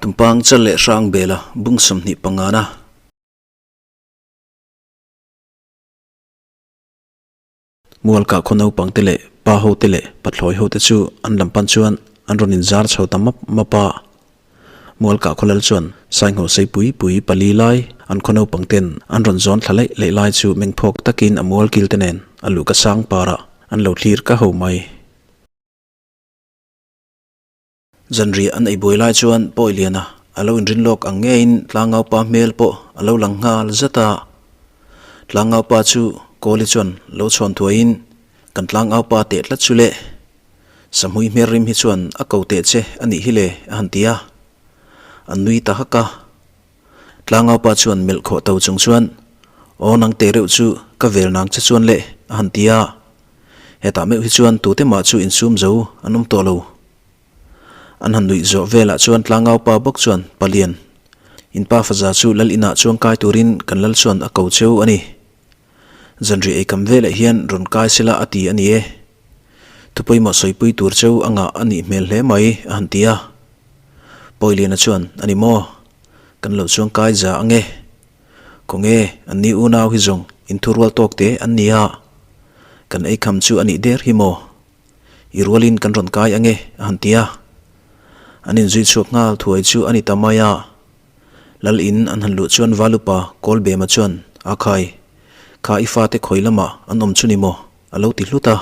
Tumpang chal leh hrang bela bung 20 pangana. Mualka khaw naupang te leh pa ho te leh pathlawi ho te chu an lam pan chuan an rawn inzar chho ta map map a. Mualka khaw lal chuan Saingho sei pui pui pali lai an khaw naupang ten an rawn zawn thla leih leih lai chu mengphawk takin a mual kil te nen a luhka sang parah an lo thlir ka ho mai. Zanriah an ei buai lai chuan Pawiliana a lo inrin lawk ang ngeiin Tlangaupa hmel pawh a lo lang nghal zat a. Tlangaupa chu Kawli chuan lo chhawn thuaiin, Kan Tlangaupa teh tlat chu le. Sahmui hmer rim hi chuan a ko teh che a nih hi le a han ti a. An nui ta hak a. Tlangaupa chuan melh khawh to chung chuan, Aw nang teh reuh chu ka vel nang che chuan le a han ti a. Hetah meuh hi chuan tute mah chu insum zo an awm tawh lo. An han nuih zawh velah chuan Tlangaupa bawk chuan, Palian, in pa faza chu lal inah chuang kai turin kan lal chuan a ko cheu a ni. Zanriah ei kam velah hian rawn kai sela a ti a ni e. Thu pawimawh sawipui tur cheu a ngah a nih hmel hle mai, a han ti a. Pawiliana chuan, A ni maw? Kan lo chuang kai za ang e. Khawnge, an ni unau hi zawng inthurual tawk te an ni a. Kan ei kham chu a nih der hi maw? I rualin kan rawn kai ange, a han ti a. An inzui chhuak nghal thuai chu a ni ta mai a. Lal in an han luh chuan Valupa Kawlbema chuan, A khai, kha i fate khawi lamah an awm chu ni maw? a lo ti hlut a.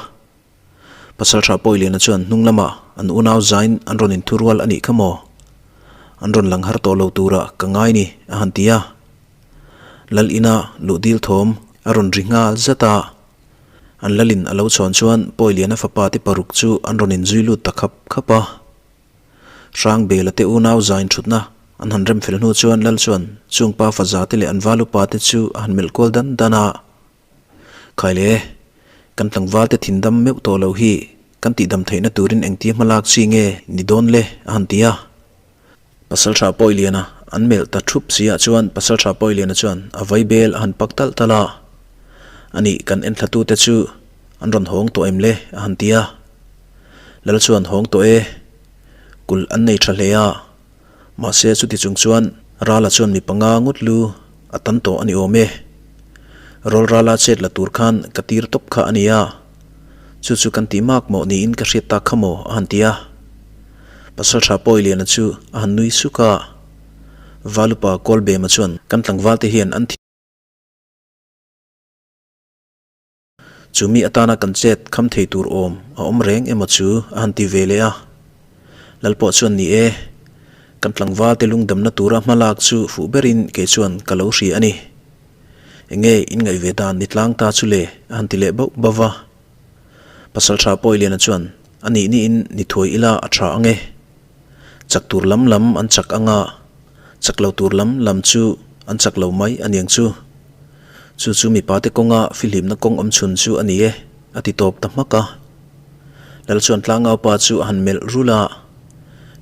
Pasalṭha Pawiliana chuan hnung lamah an unau zain an rawn inthu rual a nih kha maw? An rawn lang har tawh lo turah ka ngai ni, a han ti a. Lal ina luh dil thawm a rawn ri nghal zat a. An lalin a lo chhawn chuan Pawiliana fapa te paruk chu an rawn inzui lut ta khap khap a. Hrangbela te unau zain thutna an han rem fel hnu chuan lal chuan chung pa faza te leh an val upa te chu a han melh kual dan dan a. Khaile, kan tlangval te thindam meuh tawh lo hi kan tihdam theihna turin engtia hmalak chi nge ni dawn le a han ti a. Pasalṭha Pawiliana an melh ta ṭhup si ah chuan Pasalṭha Pawiliana chuan a vai bel a han pak talh talh a, Anih kan enthlatute chu an rawn hawng tawh em le? a han ti a. Lal chuan hawng tawh e, kulh an nei ṭha hle a, mahse chuti chung chuan Rala chuan mi panga ngawt lu a tan tawh a ni awm e. Rawl Rala chet la tur khan ka tir tawp kha a ni a, chu chu kan tih mak mawh niin ka hriat tak kha maw? a han ti a. Pasalṭha Pawiliana chu a han nui suk a, Valupa Kawlbema chuan kan tlangval te hian an thi. Chu mi atana kan chet kham thei tur awm a awm reng emaw chu a han ti ve leh a. Lalpawh chuan ni e, kan tlangval te lungdamna tura hma lak chu fuh berin kei chuan ka lo hria a ni. Enge in ngaih ve dan ni tlang ta chu le a han ti leh bauh bauh va. Pasalṭha Pawiliana chuan, A nih niin ni thuai ila a ṭha ang e. Chak tur lam lam an chak ang a, chak lo tur lam lam chu an chak lo mai a niang chu. Chu chu mipate kawnga fihlimna kawng awm chhun chu a ni e, a ti tawp ta hmak a. Lal chuan tlangaupa chu a han melh rul a,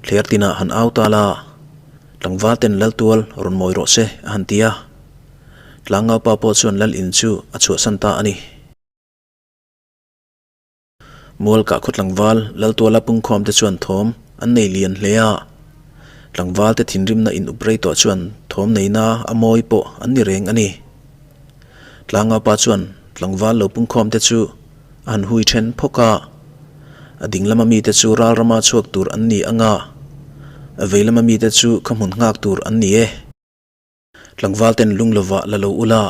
Thler tinah han au ta la, tlangval ten lal tual rawn mawi rawh se, a han ti a. Tlangaupa pawh chuan lal in chu a chhuahsan ta a ni. Mualkah khaw tlangval Laltuala pungkhawm te chuan thawm an nei lian hle a, tlangval te thinrimna in up rei tawh chuan thawm neina a mawi pawh an ni reng a ni. Tlangaupa chuan tlangval lo pungkhawm te chu a han hui then phawk a, a ding lama mite chu ral rama chhuak tur an ni ang a, a vei lama mite chu khaw hmun nghak tur an ni e. Tlangval ten lung lovah la lo ula,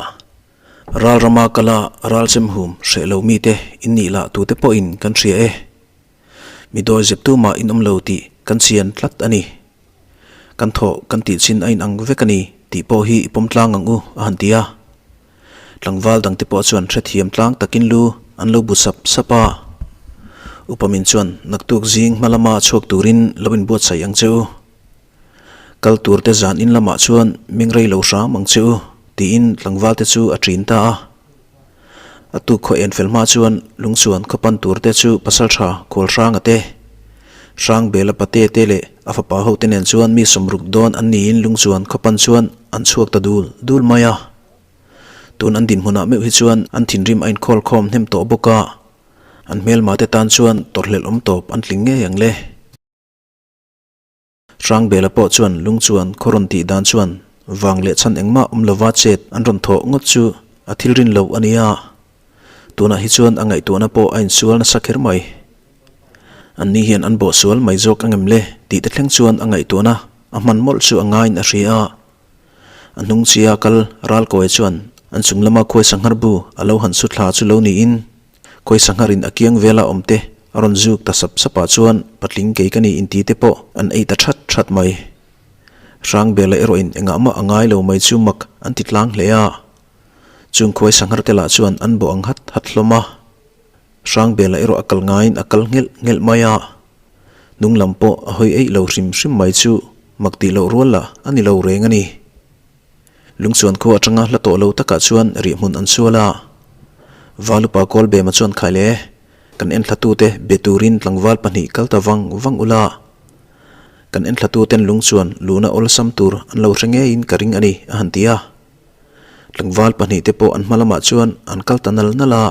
ral rama kala ral chem hum hreh lo mite in nih lah tute pawhin kan hria e. Mi dawi zep tumah in awm lo tih kan chian tlat a ni. Kan thawh kan tih chin a inang vek a ni tih pawh hi i pawm tlang ang u a han ti a. Tlangval dangte pawh chuan hrethiam tlang takin lu an lo bu sap sap a. Upamin chuan naktuk zing hma lama chhuak turin lo inbuatsaih ang che u. Kal tur te zan in lamah chuan ming rei lo hram ang che u, tiin tlangval te chu a ṭin ta a. A tuk khaw en fel hma chuan lungchuan khaw pan tur te chu pasalṭha khual hranga te, Hrangbela pate te leh a fapa ho te nen chuan mi sawmruk dawn an niin lungchuan khaw pan chuan an chhuak ta dul dul mai a. Tun an dinhmunah meuh hi chuan an thinrim a inkhawl khawm hnem tawh bawk a, an hmelma te tan chuan tawrhhlelh awm tawp an tling ngei ang le. Hrangbela pawh chuan lung chuan khaw rawn tih dan chuan vang leh chhan engmah awm lova chet an rawn thawh ngawt chu a thil rin loh a ni a. Tunah hi chuan a ngaihtuahna pawh a insual nasa kher mai. Anni hian an bawh sual mai zawk angem le tih te thleng chuan a ngaihtuahna a hman mawlh chu a ngaiin a hria a. A hnung chia kal Ralkawi chuan an chung lama khuai sanghar bu a lo han su thla chu lo niin khuai sangharin a kiang vela awm te a rawn zuk ta sap sap ah chuan patling kei ka ni inti te pawh an ei ta that that mai. Hrangbela erawhin engah mah a ngai lo mai chu mak an ti tlang hle a. Chung khuai sanghar te lah chuan an bawh ang hat hat hlawm a. Hrangbela erawh a kal ngaiin a kal nghelh nghelh mai a. Hnung lam pawh a hawi eih lo hrim hrim mai chu mak tih loh rual lah a ni lo reng a ni. Lungchuan khua atanga hla tawh lo takah chuan rihhmun an sual a. Valupa Kawlbema chuan khai le, kan enthlatute be turin tlangval pahnih kal ta vang vang ula. Kan enthlatuten lungchuan luhna awlsam tur an lo hre ngeiin ka ring a ni, a han ti a. Tlangval pahnihte pawh an hma lamah chuan an kal ta nal nal a.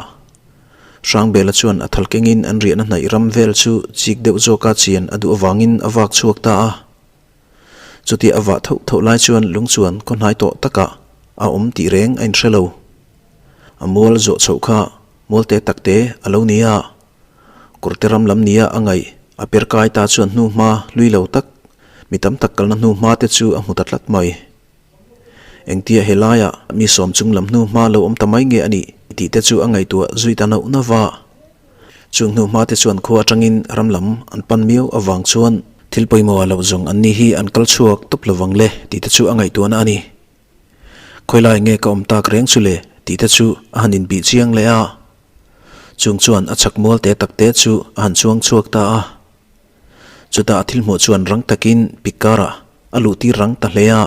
Hrangbela chuan a thal kengin an riahna hnaih ram vel chu chik deuh zawka chian a duh avangin a vak chhuak ta a. Chutia a vah thoh thoh lai chuan lung chuan khaw hnai tawh takah a awm tih reng a inhre lo. A mual zawh chhoh kha mual te tak te a lo ni a. Kawrte ram lam nia a ngaih a per kai ta chuan hnu hma hlui lo tak mi tam tak kalna hnu hma te chu a hmu ta tlat mai. Engtia helaiah mi sawm chung lam hnu hma lo awm ta mai nge a nih tih te chu a ngaihtuah zui ta nauh nauh va. Chung hnu hma te chuan khua atangin ram lam an pan miau avang chuan thil pawimawh loh zawng an ni hi an kal chhuak tawp lo vang le tih te chu a ngaihtuahna a ni. Khawilai nge ka awm tak reng chu le tih te chu a han inbih chiang leh a. Chung chuan a chak mual te tak te chu a han chuang chhuak ta a. Chutah a thil hmuh chuan rang takin Pikkara a luh tir rang ta hle a.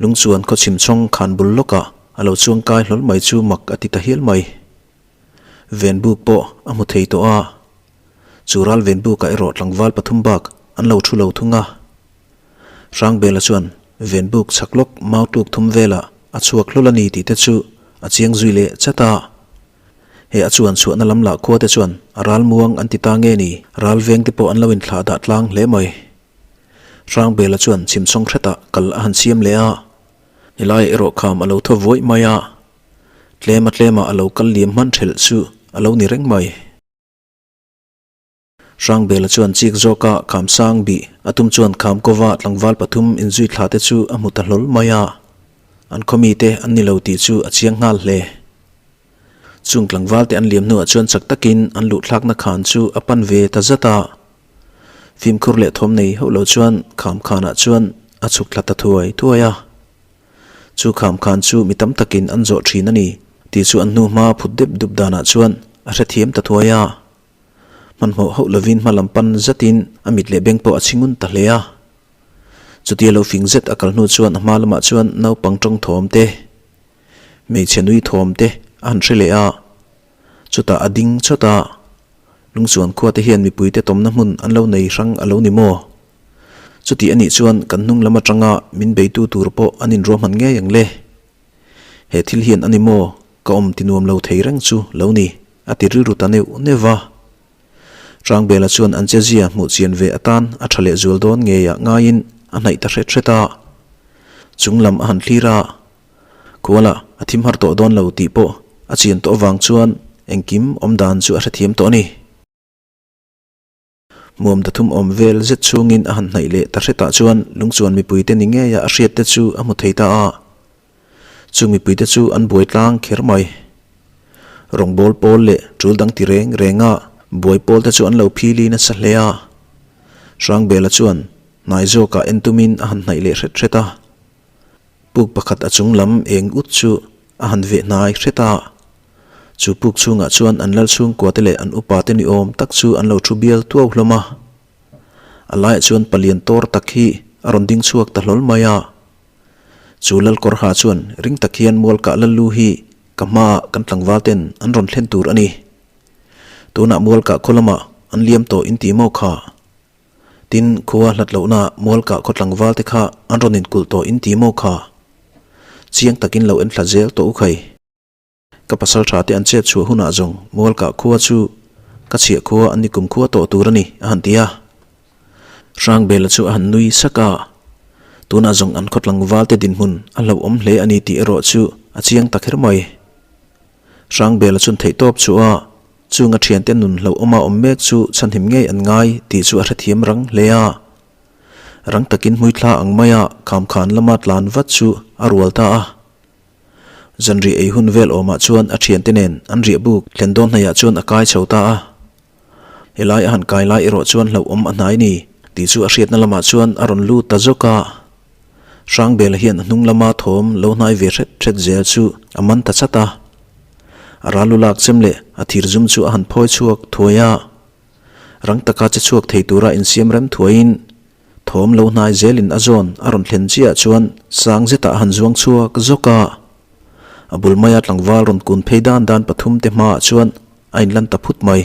Lung chuan khaw chhim chhawng khan bul lawkah a lo chuang kai hlawl mai chu mak a ti ta hial mai. Venbuk pawh a hmu thei tawh a. Chu ral venbukah erawh tlangval pathum bak an lo thu lo thung a. Hrangbela chuan venbuk chhak lawk mau tluk thum velah a chhuak hlawl a ni tih te chu a chiang zui leh chat a. He a chuan chhuahna lam lah khua te chuan a ral muang an ti ta nge ni, ral veng te pawh an lo inthlah dah tlang hle mai. Hrangbela chuan chhimchawng hretah kal a han siam leh a, helaiah erawh kham a lo thaw vuaih mai a, tlema tlemah a lo kal liam hman thelh chu a lo ni reng mai. Hrangbela chuan chik zawka kham sang bih a tum chuan kham kova tlangval pathum inzui thla te chu a hmu ta hlawl mai a, an khaw mite an ni lo tih chu a chiang nghal hle. Chung tlangval te an liam hnuah chuan chak takin an luh thlakna khan chu a pan ve ta zat a. Fimkhur leh thawm nei hauh lo chuan kham khanah chuan a chhuk thla ta thuai thuai a. Chu kham khan chu mi tam takin an zawh thin a ni tih chu an hnu hma phut dep dup danah chuan a hrethiam ta thuai a. Hmanhmawh hauh lovin hma lam pan zetin a mit leh beng pawh a chhi ngun ta hle a. Chutia lo fing zet a kal hnu chuan a hma lamah chuan naupang tawng thawm te, hmeichhe nui thawm te a han hre leh a. Chutah a ding chawt a, Lungchuan khua te hian mipuite tawmna hmun an lo nei hrang a lo ni maw? Chuti a nih chuan kan hnung lam atanga min beitu tur pawh an inruahman ngei ang le. He thil hian a ni maw? Ka awm ti nuam lo thei reng chu lo ni, a ti rilru ta neuh neuh va. Hrangbela chuan an chezia hmuh chian ve atan a tha leh zual dawn ngeiah ngaiin a hnaih ta hret hret a. Chung lam a han thlir a, Khuala a thim har tawh dawn lo tih pawh a chian tawh avang chuan engkim awm dan chu a hrethiam tawh a ni. Hmuam ta thum awm vel zet chhungin a han hnaih leh ta hretah chuan lungchuan mipuite ni ngeia a hriatte chu a hmu thei ta a. Chu mipuite chu an buai tlang kher mai. Rawngbâwl pawl leh ṭul dang ti reng renga buai pawlte chu an lo phili nasa hle a. Hrangbela chuan hnai zawkah en tumin a han hnaih leh hret hret a. Puk pakhat a chung lam eng ut chu a han veh hnai hret a. Chu puk chhungah chuan an lal chhungkuate leh an upate ni awm tak chu an lo thu bial tuau hlawm a. A laiah chuan palian tawr tak hi a rawn ding chhuak ta hlawl mai a. Chu lal kawrha chuan ring tak hian mualkah lal lu hi ka hmaah kan tlangval ten an rawn thlen tur a ni. Tunah mualkah khaw lamah an liam tawh in ti maw kha? Tin, khua hlat lohna mualkah khaw tlangval te kha an rawn inkulh tawh in ti maw kha? Chiang takin lo en thla zel tawh u khai. Ka pasal tha te an chet chhuah hunah zawng Mualkah khua chu ka chhiah khua an ni kum khua tawh tur a ni, a han ti a. Hrangbela chu a han nui sak a, tunah zawng an khaw tlangvalte dinhmun a hlauhawm hle a ni tih erawh chu a chiang ta kher mai. Hrangbela chuan theihtawp chu a chunga thiante nun hlauhawma awm mek chu chhanhim ngei an ngai tih chu a hrethiam rang hle a. Rang takin hmuithla ang maia khamkhan lama tlan vat chu a rual ta a. Zanriah ei hun vel awmah chuan a thiante nen an riah buk thlen dawn hnaihah chuan a kai chho ta a. Helai a han kai lai erawh chuan hlauhawm a hnai ni tih chu a hriatna lamah chuan a rawn lut ta zawk a. Hrangbela hian a hnung lama thawm lo hnai ve hret hret zel chu a man ta chat a. A ral lu lak chem leh a thir zum chu a han phawi chhuak thuai a. Rang taka che chhuak thei tura insiam rem thuaiin thawm lo hnai zelin a zawn a rawn thlen chiah chuan sang zetah a han zuang chhuak zawk a. A bul maia tlangval rawn kun phei dan dan pathum te hmaah chuan a inlan ta phut mai.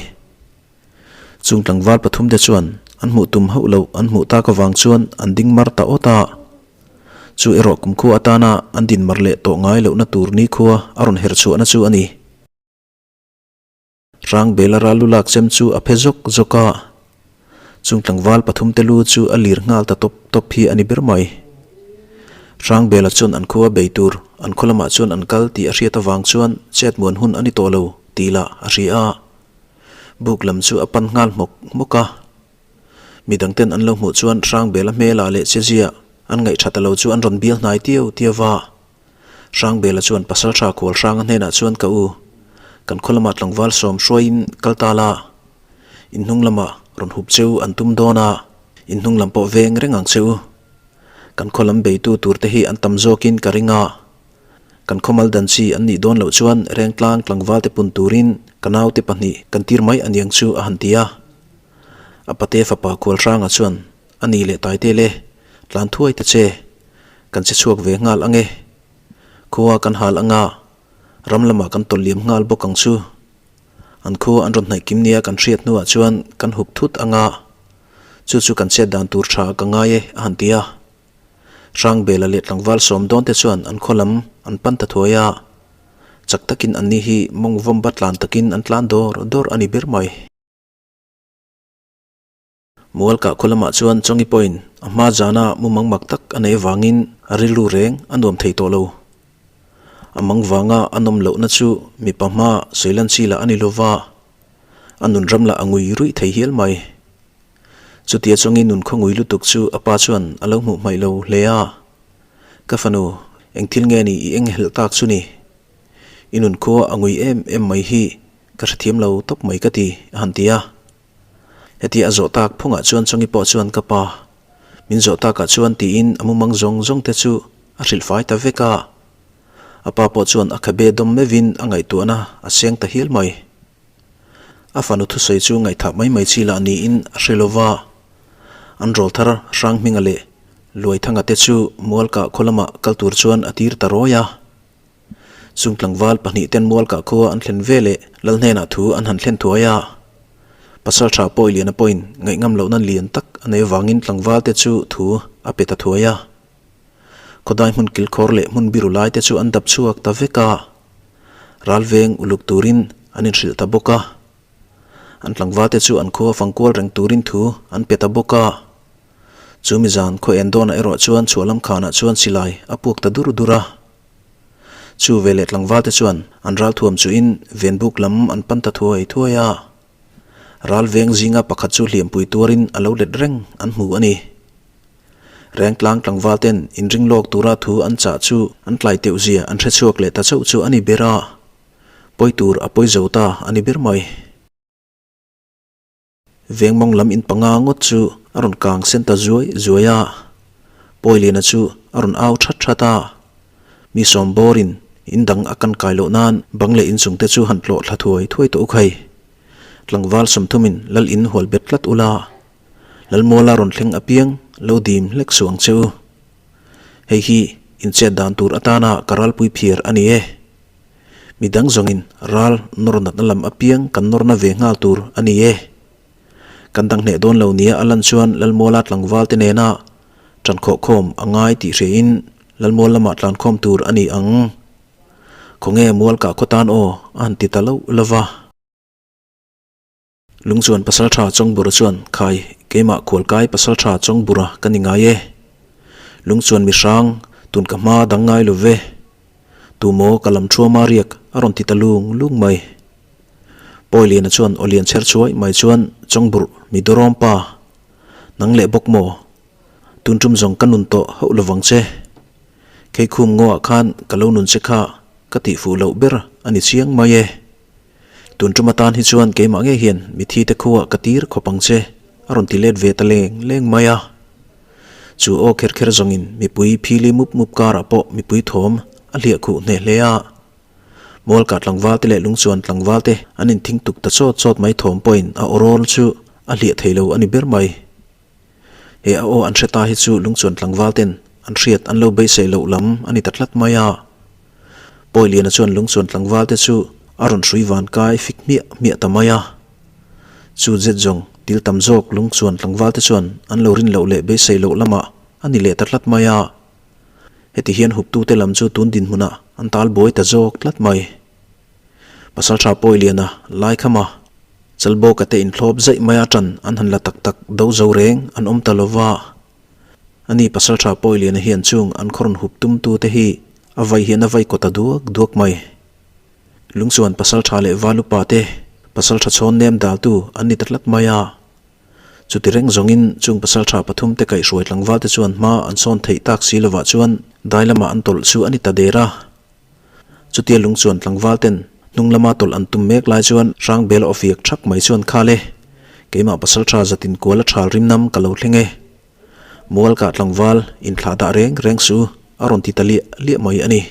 Chung tlangval pathum te chuan an hmuh tum hauh loh an hmuh tak avang chuan an ding mar ta awt a. Chu erawh kumkhua atana an din mar leh tawh ngai lohna tur nikhua a rawn her chhuahna chu a ni. Hrangbela ral lu lak chem chu a phe zawk zawk a, chung tlangval pathum te lu chu a lir nghal ta tawp tawp hi a ni ber mai. Hrangbela chuan an khua bei tur an khaw lamah chuan an kal tih a hriat avang chuan chet muan hun a ni tawh lo tih lah a hria a, buk lam chu a pan nghal hmawk hmawk a. Midang ten an lo hmuh chuan Hrangbela hmelah leh chezia an ngaihṭha ta lo chu an rawn bial hnai tiau tiau va. Hrangbela chuan pasal tha kual hranga hnenah chuan ka u, kan khaw lamah tlangval sawm hruaiin kal ta la, in hnung lamah rawn hup che u an tum dawn a, in hnung lam pawh veng reng ang che u. Kan khaw lam beitu tur te hi an tam zawkin ka ring a, kan khaw mal dan chi an nih dawn loh chuan Rengtlang tlangval te pun turin ka naute pahnih kan tir mai aniang chu a han ti a. A pate fapa kual hranga chuan a ni leh taite le, tlan thuai ta che. Kan che chhuak ve nghal ang e. Khua kan hal ang a, ram lamah kan tawlh liam nghal bawk ang chu. An khua an rawn hnaih kim nia kan hriat hnuah chuan kan hup thut ang a, chu chu kan chet dan tur tha ka ngai e a han ti a. Hrangbela leh tlangval sawm dawn te chuan an khaw lam an pan ta thuai a, chak takin anni hi mawng vawmba tlan takin an tlan dawr dawr a ni ber mai. Mualkah khaw lamah chuan Chawngi pawhin a hma zana mumang mak tak a nei avangin a rilru reng a nuam thei tawh lo. A mang vanga a nawm lohna chu mipa hma sawilan chi lah a ni lova, a nun ram lah a ngui ruih thei hial mai. Chutia Chawngi nun khaw ngui lutuk chu a pa chuan a lo hmuh hmaih lo hle a, Ka fanu, eng thil nge ni i eng helh tak chu ni? I nun khua a ngui em em mai hi ka hrethiam lo tawp mai ka ti, a han ti a. Hetia a zawh tak phungah chuan Chawngi pawh chuan ka pa min zawh takah chuan tiin a mumang zawng zawng te chu a hrilh fai ta vek a. A pa pawh chuan a khabe dawm meuhin a ngaihtuahna a seng ta hial mai. A fanu thusawi chu ngaihthah mai mai chi lah niin a hre lo va. An rawl thar Hranghminga leh Luaithanga te chu Mualkah khaw lamah kal tur chuan a tir ta rawi a. Chung tlangval pahnih ten mualkah khua an thlen ve leh lal hnenah thu an han thlen thuai a. Pasal tha pawi liana pawhin ngaihngam lohna lian tak a nei avangin tlangval te chu thu a pe ta thuai a. Khawdai hmun kilkhawr leh hmun biru lai te chu an dap chhuak ta vek a. Ral veng uluk turin an inhrilh ta bawk a. An tlangval te chu an khua fangkual reng turin thu an pe ta bawk a. Chu mizan khaw en dawnah erawh chuan chhuahlam khanah chuan silai a puak ta dur dur a. Chu veleh tlangval te chuan an ral thuam chuhin venbuk lam an pan ta thuai thuai a. Ral veng zinga pakhat chu hliampui tuarin a lo let reng an hmu a ni. Rengtlang tlangval ten inring lawk tura thu an chah chu an tlai teuh zia an hre chhuak leh ta chauh chu a ni ber a. Pawi tur a pawi zo ta a ni ber mai. Veng mawng lam in panga ngawt chu a rawn kang sen ta zuai zuai a, Pawiliana chu a rawn au that that a. Mi sawm bawrin in dang a kan kai loh nan bang leh inchung te chu han tlawh thla thuai thuai tawh u khai. Tlangval sawmthumin lal in hual bet tlat ula, Lalmuala rawn thleng apiang lo dim hlek suh ang che u. Hei hi in chet dan tur atana ka ralpui phiar a ni e. Mi dang zawngin ral nawr natna lam apiang kan nawrna ve nghal tur a ni e. Kan dang hneh dawn lo nia a lan chuan Lalmuala tlangval te nena tan khawhkhawm a ngai tih hriain Lalmual lamah tlankhawm tur a ni ang. Khawnge mual kah khaw tan aw a han ti ta loh lo va. Lungchuan pasaltha Chawngbura chuan khai. Keimah khualkai pasaltha Chawngbura ka ni ngai e. Lung chuan mi hrang, tun ka hma dang ngai lo ve. Tumaw ka lam thuama riak a rawn ti ta lung lung mai. Pawiliana chuan aw lian chher chhuai mai chuan Chawngbur mi dawrawm pa, nang leh bawk maw? Tun tum zawng ka nun tawh hauh lovang che. Kheikhum ngaw ah khan ka lo nun che kha ka tih fuh loh ber a ni chiang mai e. Tun tum atan hi chuan keimah ngei hian mithi te khuah ka tir khawp ang che a rawn ti let ve ta leng leng mai a. Chu aw kher kher zawngin mipui phili mup mup karah pawh mipui thawm a hliah khuh hneh hle a. Mualka tlangval te leh lungchuan tlangval te an inthing tuk ta chawt chawt mai thawm pawhin a aw rawl chu a hliah thei lo a ni ber mai. He a aw an hre ta hi chu lungchuan tlangval ten an hriat an lo beisei loh lam a ni ta tlat mai a. Pawiliana chuan lungchuan tlangval te chu a rawn hrui van kai fik hmiah hmiah ta mai a. Chu zet zawng til tam zawk lungchuan tlangval te chuan an lo rin loh leh beisei loh lamah a ni leh ta tlat mai a. Heti hian huptute lam chu tun dinhmunah an tal buai ta zawk tlat mai. Pasaltha Pawiliana Laikhama Chalbawka te inthlawp zaih mai a tan an han la tak tak do zo reng an awm ta lova. Ani Pasaltha Pawiliana hian chung an khawrawn hup tum tu te hi a vai hian a vai kaw ta duak duak mai. Lungchuan Pasaltha leh Valupa te Pasaltha chhawn nem dal tu an ni ta tlat mai a. Chuti reng zawngin chung Pasaltha pathum te kaihhruai tlangval te chuan hma an sawn theih tak si lovah chuan dai lamah an tawlh chu a ni ta der a. Chutia lung chuan tlangval ten hnung lama tawlh an tum mek lai chuan Hrangbel aw fiak thak mai chuan Khal e, keimah pasaltha zatin kual a thal rim nam ka lo thleng e. Mualkah tlangval inthlah dah reng reng su a rawn ti ta liah liah mai a ni.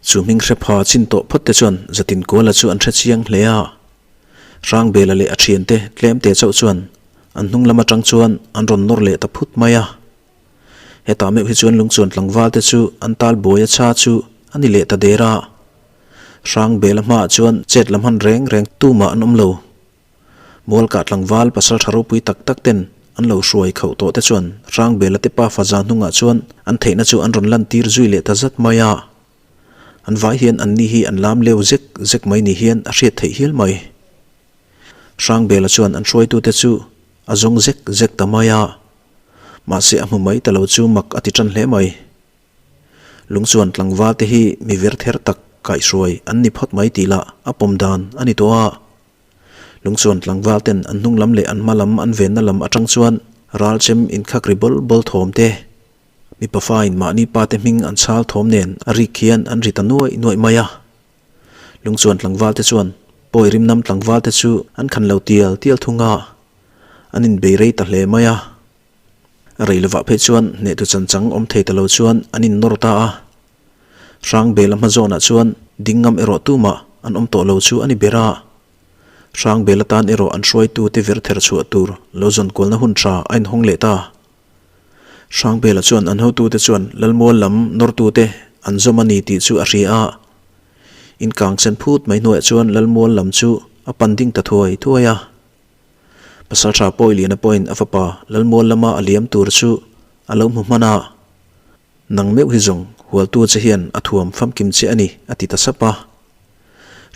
Chu hming hre pha chin tawh phawt te chuan zatin kuala chu an hre chiang hle a. Hrangbela leh a thiante tlemte chauh chuan an hnung lam atang chuan an rawn nawr leh ta phut mai a. Hetah meuh hi chuan lungchuan tlangval te chu an tal buai a cha chu a ni leh ta der a. Hrangbela hmaah chuan chet lam han reng reng tumah an awm lo. Mualkah tlangval pasal tha ropui tak tak ten an lo hruai khauh tawh te chuan Hrangbela te pa faza hnungah chuan an theihna chu an rawn lantir zui leh ta zat mai a. An vai hian an ni hi an lam leu zek zek mai ni hian a hriat theih hial mai. Hrangbela chuan an hruaitute chu a zawng zek zek ta mai a. Mahse a hmu mai ta lo chu mak a ti tan hle mai. Lung chuan tlangval te hi mi ver ther tak kaihhruai an ni phawt mai tih lah a pawm dan a ni tawh a. Lung chuan tlangval ten an hnung lam leh an hma lam an venna lam atang chuan ral chem inkhak ri bawl bawl thawm te, mipa fain mahni pa te hming an chhal thawm nen a rik hian an ri ta nuaih nuaih mai a. Lung chuan tlangval te chuan pawi rimnam tlangval te chu an khan lo tial tial thung a. An inbei rei ta hle mai a. A rei lovah phei chuan hnehtu chanchang awm thei ta lo chuan an innawr ta a. Hrangbela hma zawnah chuan ding ngam erawh tumah an awm tawh lo chu a ni ber a. Hrangbela tan erawh an hruaitu te vir ther chhuah tur lo zawn kualna hun tha a inhawng leh ta. Hrangbela chuan an hotute chuan Lalmual lam nawrtute an zawm a ni tih chu a hria a. Inkang sen phut mai hnuaiah chuan Lalmual lam chu a pan ding ta thuai thuai a. Pasalṭha Pawiliana pawhin a fapa Lalmual lama a liam tur chu a lo hmu hman a, Nang meuh hi zawng hualtu che hian a thuam famkim che a ni, a ti ta sap a.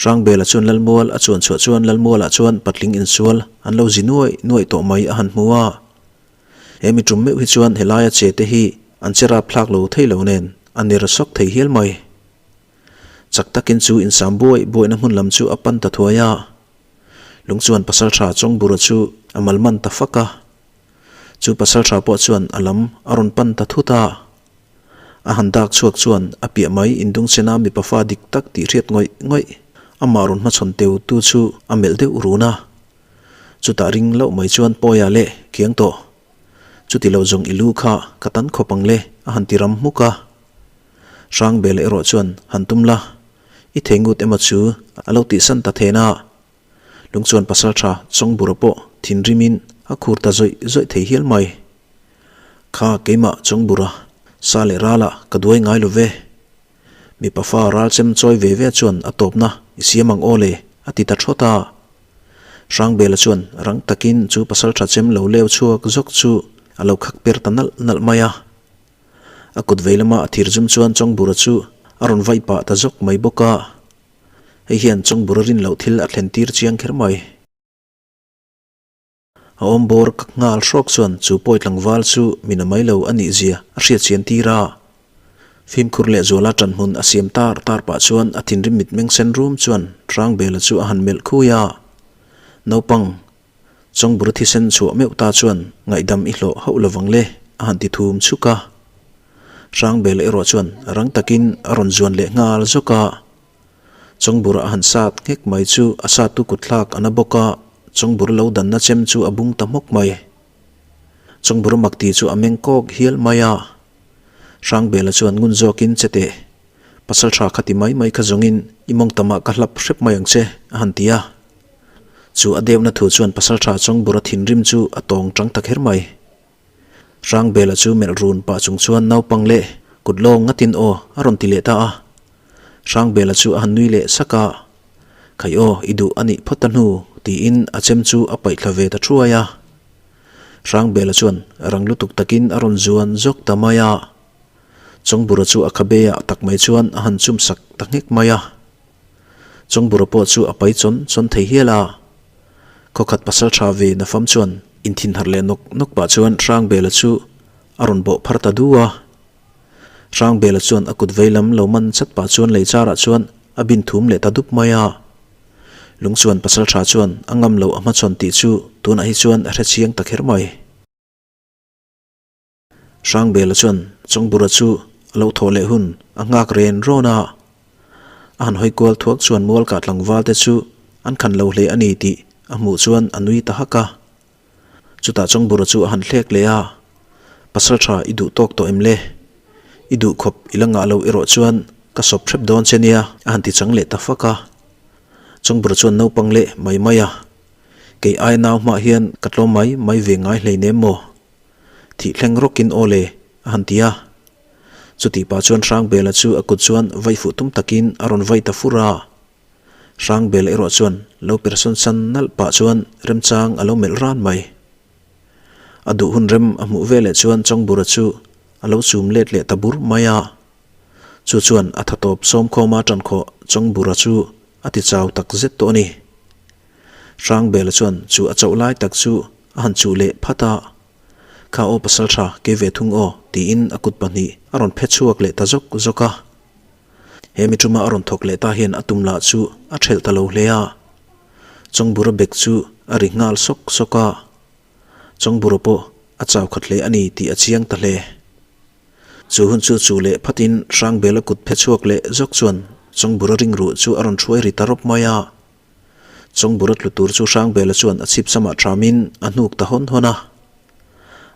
Hrangbela chuan Lalmual a chuan chhuah chuan Lalmualah chuan patling insual an lo zi nuaih nuaih tawh mai a han hmu a. He mi tum meuh hi chuan helaia che te hi an che rapthlak lo thei lo nen a ner sawk thei hial mai. Chak takin chu insam buaih buaihna hmun lam chu a pan ta thuai a. Lung chuan Pasalṭha Chawngbura chu a mal man ta fak a. Chu Pasalṭha pawh chuan a lam a rawn pan ta thut a. A han dak chhuak chuan a piah mai indungchena mipa fa dik tak tih hriat ngawih ngawih amah rawn hmachhawn teu tu chu a melh deuh run a. Chutah ring loh mai chuan Pawia leh kiang tawh. Chuti lo zawng i lu kha ka tan khawp ang le a han ti ram hmuk a. Hrangbela erawh chuan han tum la, i thei ngut emaw chu a lo tihsan ta then a. Lung chuan pasaltha Chawngbura pawh thinrimin a khur ta zawih zawih thei hial mai. Kha keimah Chawngbura, sa leh ralah ka duai ngai lo ve. Mipa fa ral chem chawi ve ve chuan a tawpna i siam ang aw le a ti ta thawt a. Hrangbela chuan rang takin chu pasaltha chem lo leu chhuak zawk chu a lo khak per ta nalh nalh mai a. A kut vei lama a thir zum chuan Chawngbura chu a rawn vaih pah ta zawk mai bawk a. Hei hian Chawngbura rin loh thil a thlen tir chiang kher mai. A awm bawr kak nghal hrawk chuan chu pawi tlangval chu min a mai lo a nih zia a hriat chian tir a. Fimkhur leh zuala ṭan hmun a siam tar tar pah chuan a thinrim mitmeng sen rum chuan Hrangbela chu a han melh khui a. Naupang, Chawngbur thisen chhuah meuh ta chuan ngaihdam i hlawh hauh lovang le a han ti thum chuk a. Hrangbela erawh chuan rang takin a rawn zuan leh nghal zawk a. Chawngbur a han sat nghek mai chu a sattu kutthlak a na bawk a, chawngbur lo danna chem chu a bung ta hmawk mai. Chawngbur makti chu a meng kawk hial mai a. Hrangbela chuan ngun zawkin che teh, pasal tha kha ti mai mai kha zawngin i mawng tamah ka hlap hrep mai ang che, a han ti a. Chu a deuhna thu chuan pasal tha Chawngbura thinrim chu a tawng tang ta kher mai. Hrangbela chu melh run pah chung chuan naupang leh kut lawng ngatin aw a rawn ti leh ta a. Hrangbela chu a han nui leh sak a, Khai aw, i duh a nih phawt ta hnu, tiin a chem chu a paih thla ve ta thuai a. Hrangbela chuan rang lutuk takin a rawn zuan zawk ta mai a. Chawngbura chu a khabe ah tak mai chuan a han chum sak ta nghek mai a. Chawngbura pawh chu a pai chawn chawn thei hial a. Khawkhat pasal tha ve nafam chuan inthinharh leh nawk nawk pah chuan Hrangbela chu a rawn bawh phar ta du a. Hrangbela chuan a kut veilam lo man chat pah chuan lei charah chuan a bin thum leh ta dup mai a. Lung chuan pasal tha chuan a ngam lo a hmachhawn tih chu tunah hi chuan a hre chiang ta kher mai. Hrangbela chuan Chawngbura chu a lo thawh leh hun a nghak ren rawn a. A han hawi kual thuak chuan mualkah tlangval te chu an khan lo hle a ni tih a hmuh chuan a nui ta hak a. Chutah Chawngbura chu a han hlek leh a, Pasal tha i duh tawk tawh em le? I duh khawp i la ngah lo erawh chuan ka sawp hrep dawn che nia a han ti chang leh ta fak a. Chawngbura chuan naupang leh mai mai a, Kei ai nau hmah hian ka tlawm mai mai ve ngai hleinem maw? Thih thleng rawkin aw le a han ti a. Chutih pah chuan Hrangbela chu a kut chuan vaifuh tum takin a rawn vai ta fur a. Hrangbel erawh chuan lo persawn san nalh pah chuan remchang a lo melh ran mai. A duh hun rem a hmuh veleh chuan Chawngbura chu a lo chum let leh ta bur mai a. Chu chuan a tha tawp sawmkhawma tankhawh Chawngbura chu a ti chau tak zet tawh a ni. Hrangbela chuan chu a chauh lai tak chu a han chuh leh phat a. Kha aw pasal tha kei ve thung aw tiin a kut pahnih a rawn phe chhuak leh ta zawk zawk a. He mi tuma a rawn thawk leh ta hian a tum lah chu a thelh ta lo hle a. Chawngbura bek chu a ri nghal sawk sawk a. Chawngbura pawh a chau khat hle a ni tih a chiang ta hle. Chu hun chu chu leh phatin Hrangbela kut phe chhuak leh zawk chuan Chawngbura ringruh chu a rawn hruai ri ta rawp mai a. Chawngbura tlu tur chu Hrangbela chuan a chhip samah thamin a hnuk ta hawn hawn a.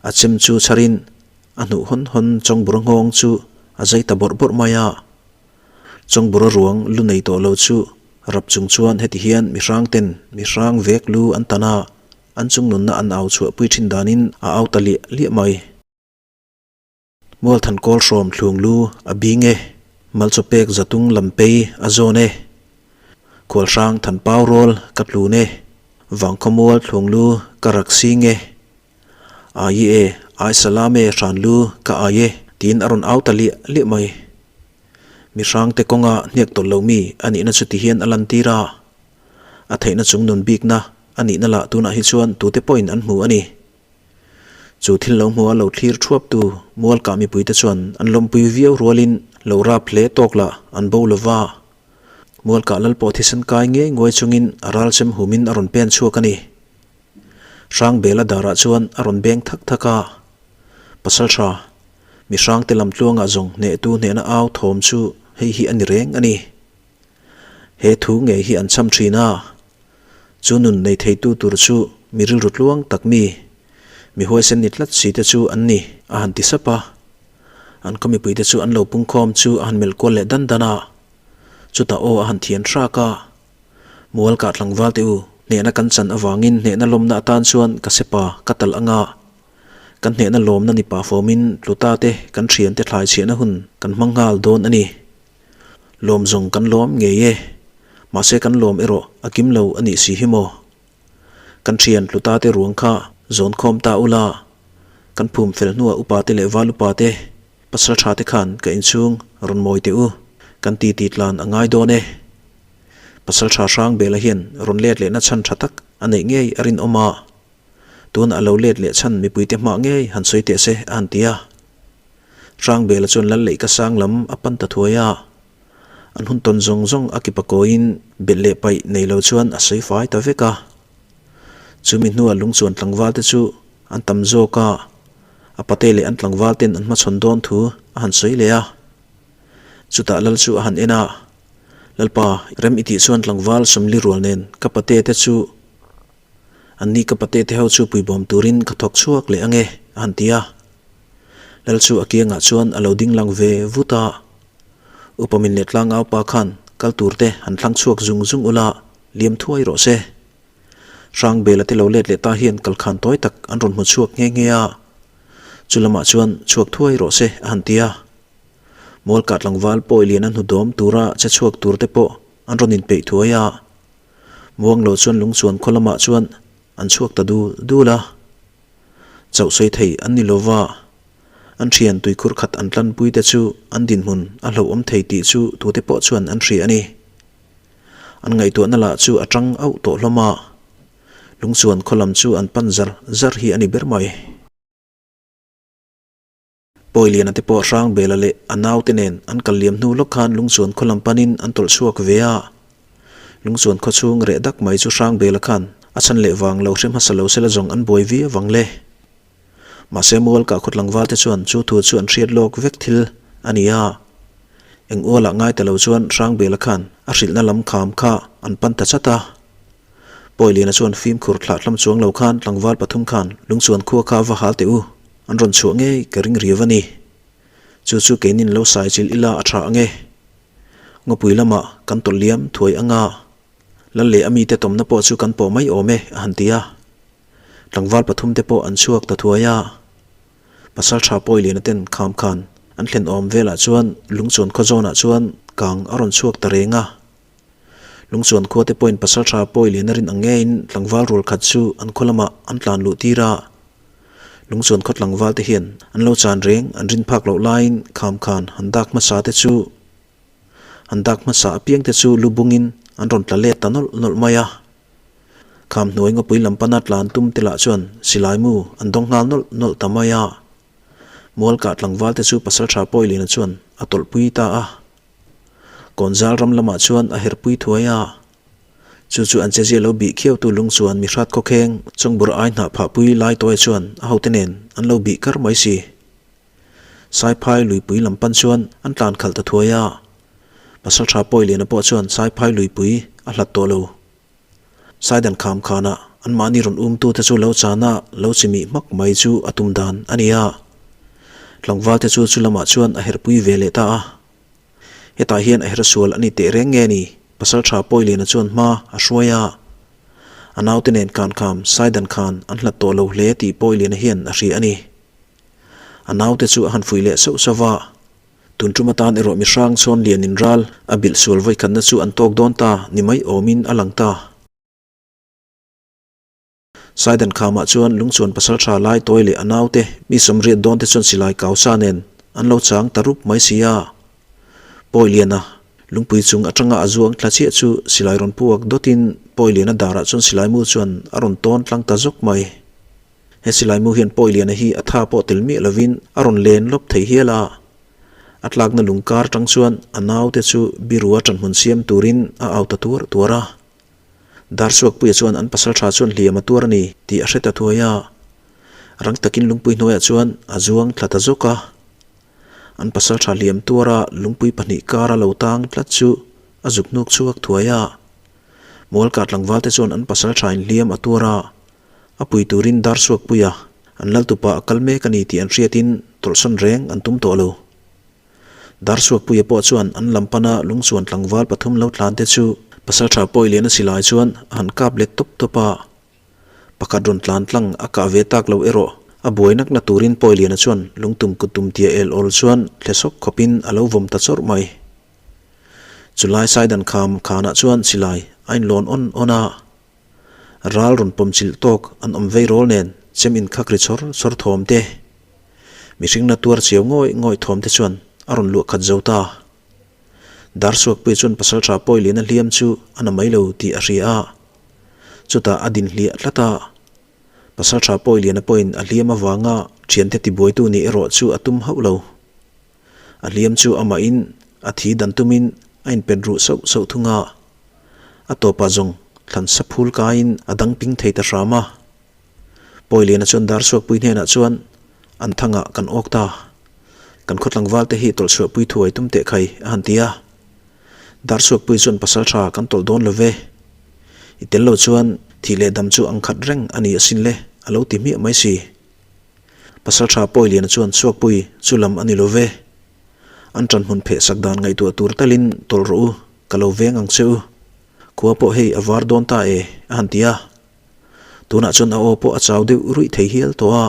A chem chu chharin A hnuh hawn hawn Chawngbura nghawng chu a zai ta bawrh bawrh mai a. Chawngbura ruang lu nei tawh lo chu rap chung chuan heti hian mi hrang ten mi hrang vek lu an tan a, an chung nunna an au chhuah pui thin danin a au ta liah liah mai. Mualthan kawl hrawm thlung lu a bing e, Malchawpek zatung lampei a zawn e, Khualhrang thanpau rawl ka tlun e, Vangkhawmual thlung lu ka rak sing e, Ai e, ai salam e hran lu ka ai e tiin a rawn au ta liah liah mai. Mi hrangte kawnga hniak tawlh lo mi a nihna chu tihian a lantir a. A theihna chung nun bikna a nihna lah tunah hi chuan tute pawhin an hmu a ni. Chu thil lo hmua lo thlir thuaptu mualkah mipuite chuan an lawmpui viau rualin lo rap hle tawk lah an bo lo va. Mualkah lal pawh thisen kai ngei nguai chungin a ralchem humin a rawn pen chhuak a ni. Hrangbela darah chuan a rawn beng thak thak a, Pasal tha, mi hrangte lam tluangah zawng hnehtu hnehna au thawm chu hei hi a ni reng a ni. He thu ngei hi an cham thin a, chu nun nei theitu tur chu mi rilru tluang tak mi, mi huaisen ni tlat si te chu an ni, a han ti sap a. An khaw mipuite chu an lo pungkhawm chu a han melh kual leh dan dan a, chutah aw a han thian hrak a. Mual kah tlangval teh u, hnehna kan chan avangin hnehna lawmna atan chuan ka sepa ka talh anga kan hnehna lawmna ni pah fawmin tluta te kan thiante thlai chhiahna hun kan hmang nghal dawn a ni. Lawm zawng kan lawm ngei e, mahse kan lawm erawh a kim lo a nih si hi maw? Kan thian tluta te ruang kha zawn khawm ta ula, kan phum fel hnuah upa te leh val upa te, pasal tha te khan ka inchhung rawn mawi teh u, kan ti ti tlan a ngai dawn e. Pasal tha hrang Bela hian rawn let lehna chhan tha tak a neih ngei a rinawm a. Tuna a lo let leh chhan mipuite hmah ngei han sawi teh se a han ti a. Hrangbela chuan lal leih ka sang lam a pan ta thuai a. An hun tawn zawng zawng a kipa kawiin belh leh paih nei lo chuan a sawi fai ta vek a. Chumi hnua lungchuan tlangval te chu an tam zawk a, a pate leh an tlangval ten an hmachhawn dawn thu a han sawi leh a. Chutah lal chu a han en a, Lalpa, rem i tih chuan tlangval sawmli rual nen ka pate te chu An ni ka pate te ho chu puibawm turin ka thawk chhuak leh ange a han ti a. Lal chu a kiangah chuan a lo ding lang ve vut a. Upa min leh tlangau pa khan kal tur te han thlang chhuak zung zung ula liam thuai rawh se. Hrangbela te lo let leh ta hian kalkhan tawi tak an rawn hmu chhuak nghe nghe a. Chu lamah chuan chhuak thuai rawh se a han ti a. Mualkah tlangval pawi lian a hnu dawm tura che chhuak tur te pawh an rawn inpeih thuai a. Muanglo chuan lungchuan khaw lamah chuan an chhuak ta dul dul a. Chauh sawi thei an ni lova, an thian tuikhur khat an tlanpui te chu an dinhmun a hlauhawm thei tih chu tute pawh chuan an hria a ni. An ngaihtuahna lah chu a tang auh tawh hlawm a, lungchuan khaw lam chu an pan zar zar hi a ni ber mai. Pawiliana te pawh Hrangbela leh a naute nen an kal liam hnu lawk khan Lungchuan khaw lam panin an tawlh chhuak ve a. Lungchuan khaw chhung reh dak mai chu Hrangbela khan a chhan leh vang lo hre hmasa lo sela zawng an buai viau vang le. Mahse Mualka khaw tlangval te chuan chu thu chu an hriat lawk vek thil a ni a. Eng ualah ngai ta lo chuan Hrangbela khan a hrilhna lam kham kha an pan ta chat a. Pawiliana chuan fimkhur thlah hlam chuang lo khan tlangval pathum khan Lungchuan khua kha va hal teh u. An rawn chhuah ngei ka ring riau a ni. Chu chu keinin lo sai chilh ila a tha ang e. Ngawpui lamah kan tawlh liam thuai anga lal leh a mite tawmna pawh chu kan pawh mai awm e a han ti a. Tlangval pathum te pawh an chhuak ta thuai a. Pasal tha pawi liana ten kham khan an thlen awm velah chuan lungchuan khaw zawnah chuan kang a rawn chhuak ta reng a. Lungchuan khua te pawhin pasal tha pawi liana rin ang ngeiin tlangval rual khat chu an khaw lamah an tlan luh tir a. Lungchuan khaw tlangval te hian an lo chan reng an rin phak loh laiin kham khan han dak hmasa te chu han dak hmasa apiang te chu lu bungin an rawn tla let ta nawlh nawlh mai a. Kham hnuai ngawpui lam pana tlan tum te lah chuan silai mu an dawng nghal nawlh nawlh ta mai a. Mualkah tlangval te chu pasal tha pawi liana chuan a tawlhpui ta a. Kawnzal ram lamah chuan a herpui thuai a. Chu chu an chezia lo bih khiautu lung chuan mi hrat khawkheng Chawngbur ai hnah phahpui lai tawi chuan a hote nen an lo bih kar mai si. Saiphai luipui lam pan chuan an tlan khalh ta thuai a. Pasaltha Pawiliana pawh chuan Saiphai luipui a hlat tawh lo. Saidan kham khanah anmahni rawn umtute chu lo chana lo chimih hmak mai chu a tum dan a ni a. Tlangvalte chu chu lamah chuan a herpui ve leh ta a. Hetah hian a her sual a ni teh reng nge ni? Pasal tha Pawiliana chuan hma a hruai a. A naute nen kan kham Saidan khan an hlat tawh lo hle tih Pawiliana hian a hria a ni. A naute chu a han fuih leh sauh sauh va. Tun tum atan erawh mihrang chhawn lianin ral a bilh sual vawikhatna chu an tawk dawn ta ni mai awmin a lang ta. Saidan khamah chuan lungchuan pasal tha lai tawi leh a naute mi sawmriat dawn te chuan silai kau sa nen an lo chang ta rup mai si a. Pawiliana lungpui chung atanga a zuang thla chiah chu silai rawn puak dawtin Pawiliana darah chuan silai mu chuan a rawn tawn tlang ta zawk mai. He silai mu hian Pawiliana hi a tha pawh tel miah lovin a rawn len lawp thei hial a. A tlakna lung kar tang chuan a naute chu birua ṭanhmun siam turin a au ta tuar tuar a. Darchhuakpuia chuan an pasal tha chuan hliam a tuar a ni tih a hre ta thuai a. Rang takin lungpui hnuaiah chuan a zuang thla ta zawk a. An pasal tha hliam tuara lungpui pahnih kara lo tang tlat chu a zuk hnuk chhuak thuai a. Mualkah tlangvalte chuan an pasal thain hliam a tuar a, a pui turin Darchhuakpuia an laltupa a kal mek a ni tih an hriatin tawlhsawn reng an tum tawh lo. Darchhuakpuia pawh chuan an lam pana lungchuan tlangval pathum lo tlan te chu Pasaltha Pawiliana silai chuan a han kap let tawp tawp a. Pakhat rawn tlan tlang a kah ve tak lo erawh a buai nakna turin Pawiliana chuan lungtum kuttum tia el awl chuan thle sawk khawpin a lo vawm ta chawrh mai. Chulai Saidan kham khanah chuan silai a inlawn awn awn a. Ral rawn pawm chilh tawk an awm vei rawl nen chem inkhak ri chawr chawr thawm te, mihring na tuar chiau ngawih ngawih thawm te chuan a rawn luah khat zo ta. Darchhuakpuia chuan pasaltha Pawiliana hliam chu a na mai lo tih a hria a, chutah a din hliah tlat a. Pasalṭha Pawiliana pawhin a hliam avanga ṭhiante tibuaitu nih erawh chu a tum hauh lo. A hliam chu amahin a thi dan tumin a inpet ruh sauh sauh thung a. A tawpah zawng thlan sa phul kaiin a dang ping thei ta hram a. Pawiliana chuan Darchhuakpui hnenah chuan, An thangah kan awk ta. Kan khaw tlangval te hi tawlhchhuahpui thuai tum teh khai, a han ti a. Darchhuakpui chuan Pasalṭha kan tawlh dawn lo ve. I tel lo chuan thih leh dam chu ang khat reng a ni asin le, a lo ti hmiah mai si. Pasalṭha Pawiliana chuan Chhuakpui chu lam a ni lo ve. An ṭan hmun pheh sak dan ngaihtuah tur talin tawlh rawh u, ka lo veng ang che u. Khua pawh hei a var dawn ta e, a han ti a. Tunah chuan a aw pawh a chau deuh ruih thei hial tawh a.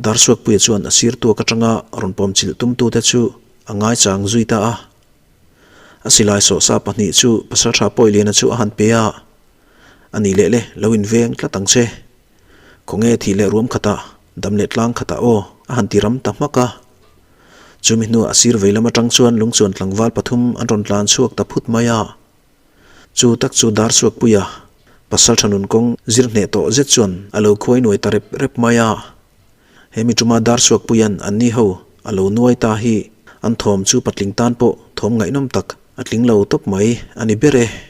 Darchhuakpuia chuan a sir tuak atanga rawn pawm chilh tumtute chu a ngaichang zui ta a. A silai sawhsa pahnih chu Pasalṭha Pawiliana chu a han pe a, A nih leh le, lo inveng tlat ang che. Khawnge thih leh ruam khatah, dam leh tlang khatah aw, a han ti ram ta hmak a. Chumi hnuah a sir vei lam atang chuan lungchuan tlangval pathum an rawn tlan chhuak ta phut mai a. Chu tak chu Darchhuakpuia, Pasalṭha nun kawng zir hneh tawh zet chuan a lo khuai nuai ta rep rep mai a. He mi ṭuma Darchhuakpuia'n anni ho a lo nuai ta hi an thawm chu patling tan pawh thawm ngaihnawm tak a tling lo tawp mai a ni ber e.